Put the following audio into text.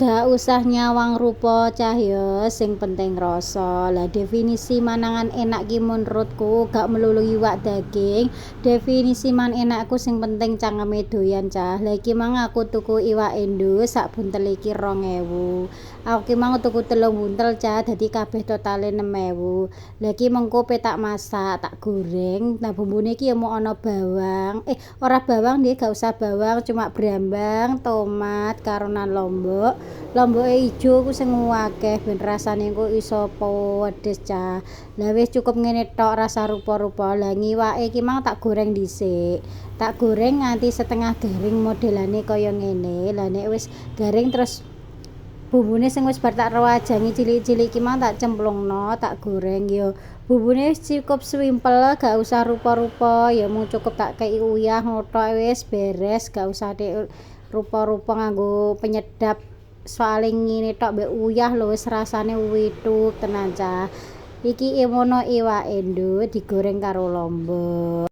Gak usah nyawang rupa, cah, ya, sing penting rasa. Lah, definisi mangan enak ki menurutku gak melulu iwak daging. Definisi mangan enakku sing penting cangkeme doyan, cah. Lah, iki mang aku tuku iwak endo sak buntel iki 2000. Aku ki mang tuku 3 buntel, cah, dadi kabeh totale 6000. Lah, iki mengko pe tak masak, tak goreng. Nah, bumbune iki ya mung ana bawang, eh, ora bawang nggih, gak usah bawang, cuma brambang, tomat, karonan lombok. Lomboke ijo ku sing akeh ben rasane engko iso pedes, cah. Lah, wis cukup ngene tok, rasah rupa-rupa. Lah, ngiwake iki mang tak goreng dhisik. Tak goreng nganti setengah garing modelane kaya ngene. Lah, nek wis garing terus bumbune sing wis bar tak rajangi cilik-cilik iki mang tak cemplungno, tak goreng yo. Bumbune wis cukup simpel, gak usah rupa-rupa, ya mung cukup tak kei uyah ngono tok wis beres, gak usah rupa-rupa nganggo penyedap. Soale ngene tok mbek uyah lho wis rasane withuk tenan, cah. Iki ngono iwak endo digoreng karo lombok.